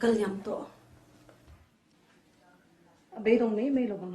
kal liam tawh. A beidawng mai mai lovang.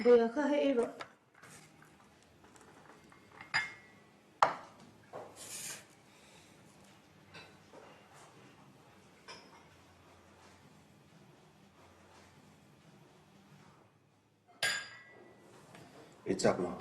Bawia kha hei ei rawh. I chak maw?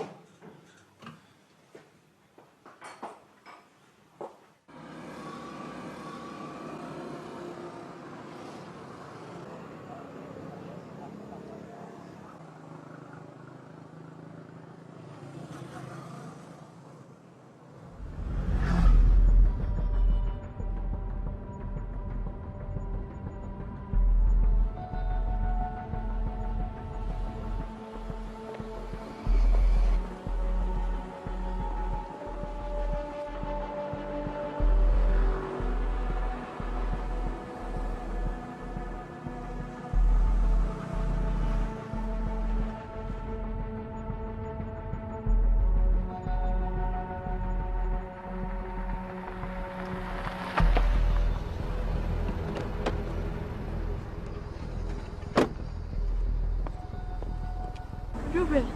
Ruben.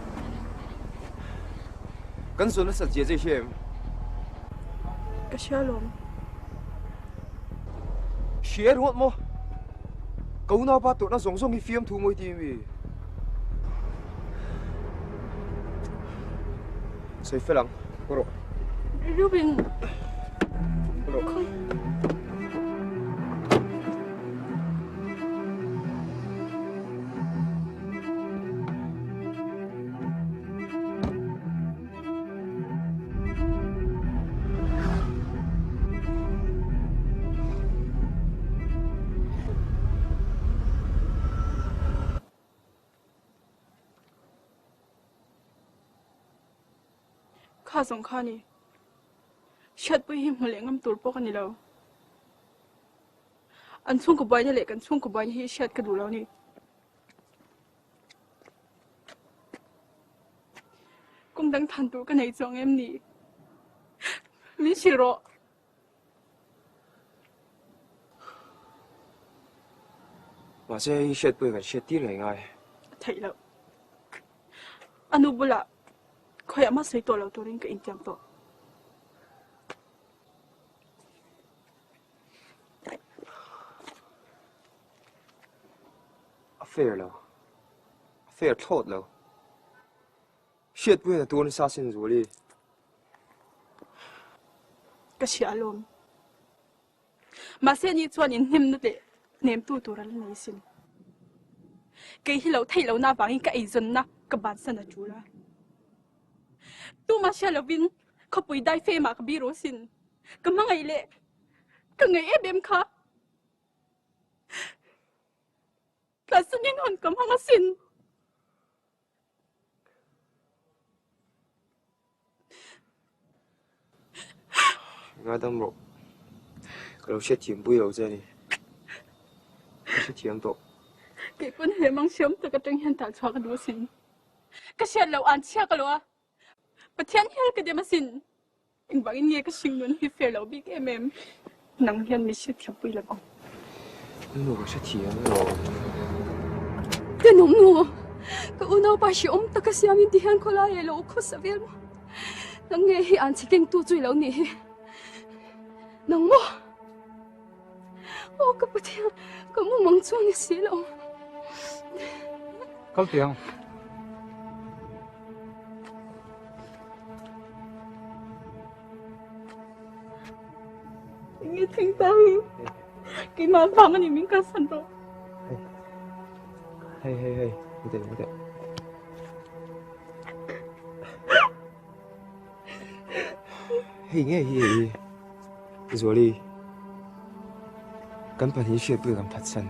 Kan zawn nasa zia che hi em? Ka hria lawm. Hria ringawt maw? Ka unaupa tawrhna zawng zawng hi fiamthu mawi ti mi? Sawi fel ang, haw rawh. Reuben. Haw rawh. Khawi. Kha zawng kha ni. Hriatpui hi hmu leh ngam tur pawh ka ni lo. An chhungkaw buaina leh kan chhungkaw buaina hi hriat ka duh lo ni. Kum dang than tur ka nei chuang em ni? Min hrilh rawh. Mahse hei hriatpui kan hriat tir ngei ngai. A theih loh. A nu bulah khawiah mah sawi tawh lo turin ka intiam tawh. A fair lo. A fair thlawt lo. Hriatpuiin a tur nasa sin Zuali. Ka hria alawm. Mahse ni chuan in hnemna leh hnemtu tur a la nei sin. Kei hi lo theih lohna avangin ka eizawnna ka bansan a tul a. Tuma hria lovin khawpui daifemah ka biru sin. Ka hmangaih leh ka ngaih em em kha. Tlasanin hawn ka hmang asin. Ngaidam rawh. Ka lo hriatthiam pui lo che a ni. Ka hrethiam tawh. Kei pawn he mang siam tak atang hian tah chhuah ka duh asin. Ka hriat loh an chhiak alo a. Pathian hial ka dem asin. Engvangin nge ka hringnun hi fair lo bik em em? Nang hian mi hrethiampui lo ang. Nu ka hrethiam emaw? Tenawm nu, ka unaupa hrehawm taka siamin ti hian khawlai leh lo khawsa vel maw? Nang nge hi an chhe kengtu chu i lo nih hi? Nang maw? Aw ka Pathian, ka mumang chu a ni si lo. Kal teh ang. Enge thleng ta hi? Keimah vang a ni min kalsan rawh. Hei hei hei, hei hei hei. Hei nge hi hei Zuali kan pahnih hriatpui kan phatsan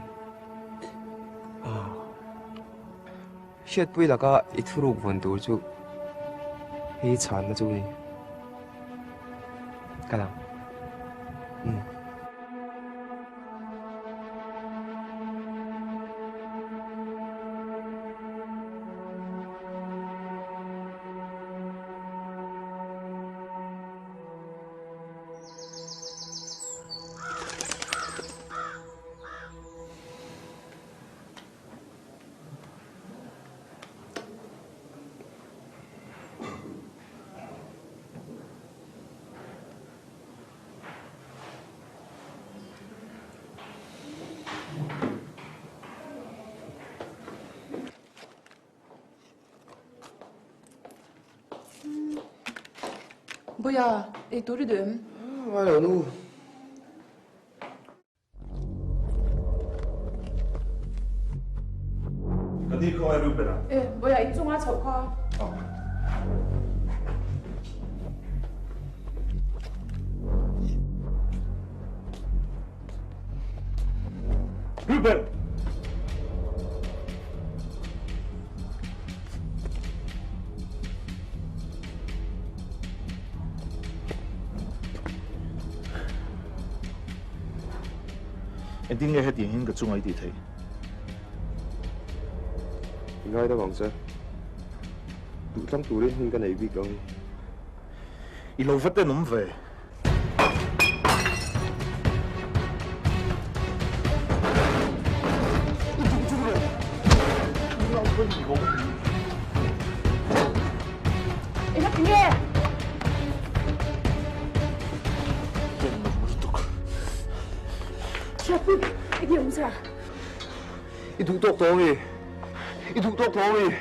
hriatpui laka i thuruk vawn tur chu hei chhanna chu ni ka lang um. Buia, ei tur i duh em? Ngai lo nu. Ka ni khaw ai Reuben a. E, Buia in chunga chhoh kha. Reuben! Engtin nge hetiang hian ka chunga i tih theih? I ngai deuh ang che. Duhthlang turin hun ka nei bik lo. I lo va tenawm ve. I duh tawk tawh ami? I duh tawk tawh ami?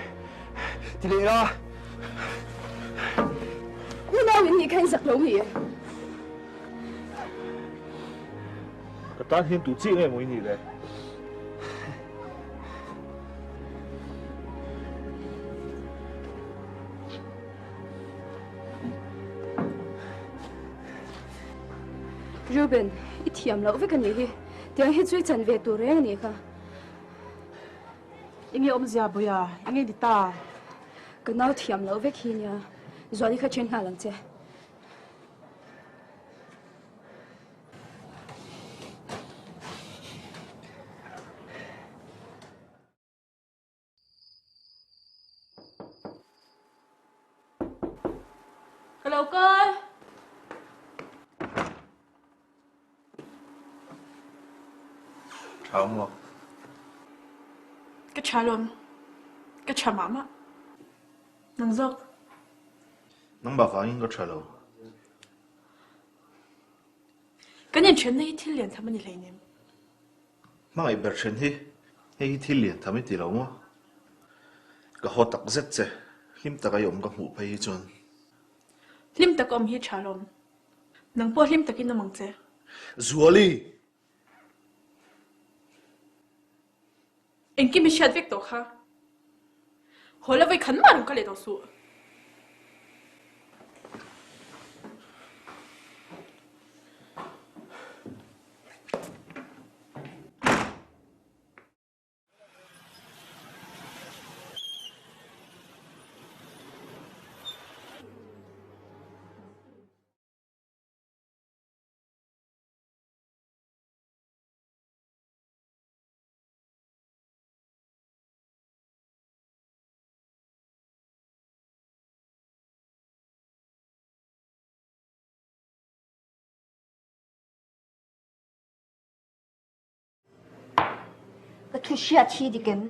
Ti leh la. Unau in nih kha in zak lo mi e. Ka tan hian tu chiah nge maw i nih le? Reuben, i thiam loh vek a nih hi. Tiang hi chu i chan ve tur reng a nih kha. Enge awmzia Bawia, enge ni ta? Ka nau thiam loh vek hi nia, Zuali kha then nghal ang che. Ka lo kal. Tha maw? Ka tha lawm. Ka tha mah mah. Nang zawk? Nangmah vangin ka tha lo. Kan inthenna hi thil lian tham a ni hleinem. Hmangaih ber then hi hei hi thil lian tham i ti lo maw? Ka haw tak zet che, hlim taka i awm ka hmuh phei hi chuan. Hlim taka awm hi tha lawm. Nang pawh hlim takin awm ang che. Zuali! Engkim i hriat vek tawh kha. Haw la vawi khan mah rawn ka leh tawh suh. Ka thu hriat hi dik em?